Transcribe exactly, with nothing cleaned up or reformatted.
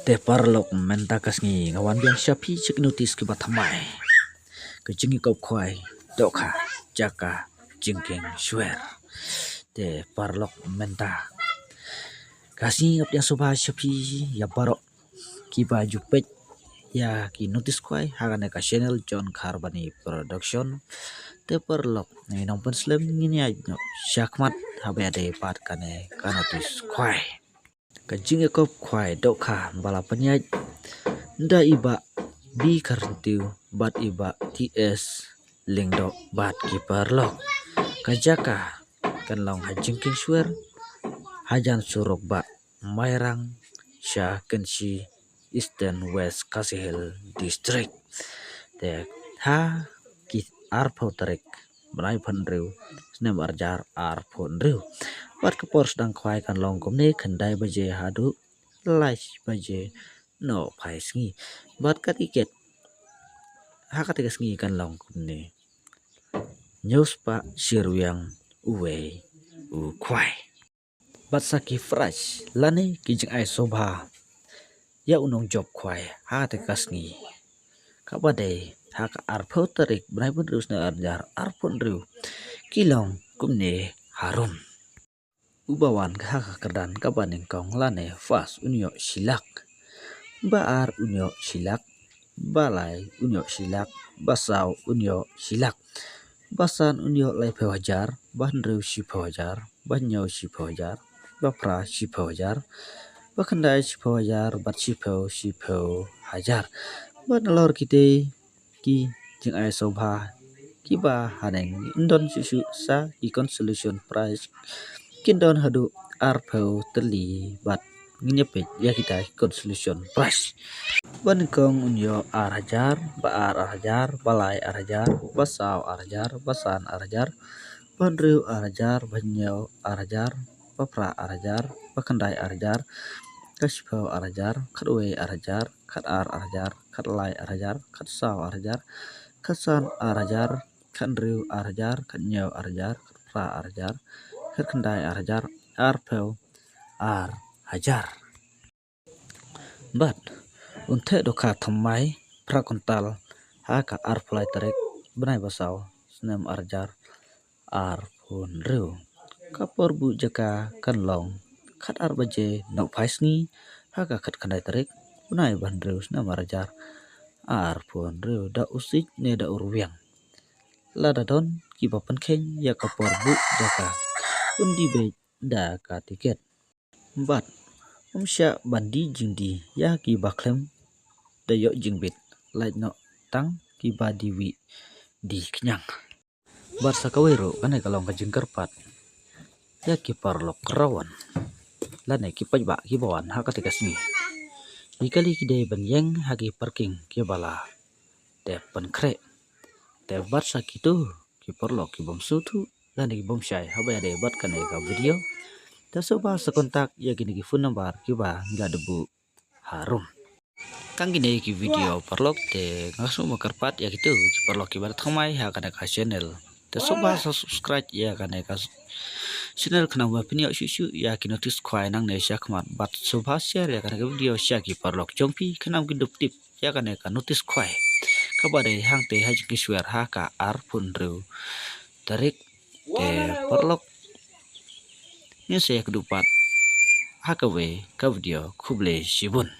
Te paralok mynta ka sngi nga wan biang sha phi sha ki notis kiba thymmai. Ka jingïakop khwai dohkha jaka jingkieng shwer. Te paralok mynta ka sngi nga pdiang sngewbha sha phi ïa baroh kiba ju peit ïa ki notis khwai ha kane ka channel John Kharbani Production. Te paralok ngi nang pynslem ngin ïa ïaid noh shakhmat haba ïadei bad kane ka notis khwai. Ka jingïakop khwai dohkha ba la pynïaid da i Bah B Kharthiw bad i Bah T S Lyngdoh bad ki paralok. Ka jaka kan long ha jingkieng shwer hajan surok Bah Mairang sha Kynshi, Eastern West Khasi Hills District. Te ha ki arphew tarik bnai phew hynriew snem arhajar arphew hynriew. Bad ka por sdang khwai kan long kumne, khyndai baje haduh lai baje nohphai sngi. Bad ka tiket ha kata ka sngi kan long kumne: hynñiew spah shi ryngwiang uwei u khwai. Bad sa ki prize lane ki jingai sngewbha ïa u nongjop khwai ha kata ka sngi, kaba dei ha ka arphew tarik bnai phew hynriew snem arhajar arphew hynriew, ki long kumne harum. Uba wan ha ka kyrdan kaba nyngkong lane first un ïoh shi lak. Ba ar un ïoh shi lak. Ba lai un ïoh shi lak. Ba saw un ïoh shi lak. Ba san un ïoh laiphew hajar. Ba hynriew shiphew hajar. Ba hynñiew shiphew hajar. Ba phra shiphew hajar. Ba khyndai shiphew hajar. Bad shiphew shiphew hajar. Bad nalor kitei ki jingai sngewbha kiba haneng, ngin don shuh shuh sa ki consolation prize, kin don haduh arphew tylli. Bad ngin ïa peit ïa kita ki consolation prize. Ba nyngkong un ïoh ar hajar, ba ar ar hajar, ba lai ar hajar, ba saw ar hajar, ba san ar hajar, ba hynriew ar hajar, ba hynñiew ar hajar, ba phra ar hajar, ba khyndai ar hajar, ba shiphew ar hajar, khatwei ar hajar, khatar ar hajar, khatlai ar hajar, khatsaw ar hajar, khatsan ar hajar, khathynriew ar hajar, khathynñiew ar hajar, khatphra ar hajar, khatkhyndai ar hajar, arphew ar hajar. Bad un theh dohkha thymmai phra kwintal ha ka arphew lai tarik bnai ba saw snem arhajar arphew hynriew. Ka por buh jaka kan long khatar baje nohphai sngi ha ka khatkhyndai tarik bnai ba hynriew snem arhajar arphew hynriew, da u siej ne da u rwiang. Lada don kiba pynkheiñ ïa ka por buh jaka, un die beit da ka tiket. Bad ym shah ban die jingdie ïa kiba khlem da ïoh jingbit, lait noh tang kiba die wih die khñiang. Bad sa kawei ruh kane ka long ka jingkyrpad ïa ki paralok rawan lane ki paidbah kiba wan ha kata ka sngi. Ki kali ki dei ban ïeng ha ki parking kiba la dep pynkhreh. Te bad sa kito ki paralok ki bym sngewthuh lane ki bym shai haba ïadei bad kane ka video, te sngewbha sa contact ïa kine ki phone number kiba nga da buh harum. Tang kine ki video paralok, te nga sngewbha kyrpad ïa kito ki paralok kiba da thymmai ha kane ka channel, te sngewbha sa subscribe ïa kane ka channel khnang ba phin ïoh shuh shuh ïa ki notis khwai nangne shakhmat. Bad sngewbha share ïa kane ka video sha ki paralok jong phi khnang ba kin dup tip ïa kane ka notis khwai kaba dei hangtei ha jingkieng shwer ha ka arphew hynriew tarik. Te paralok, ngin sa ïakynduh pat ha kawei ka video. Khublei shibun.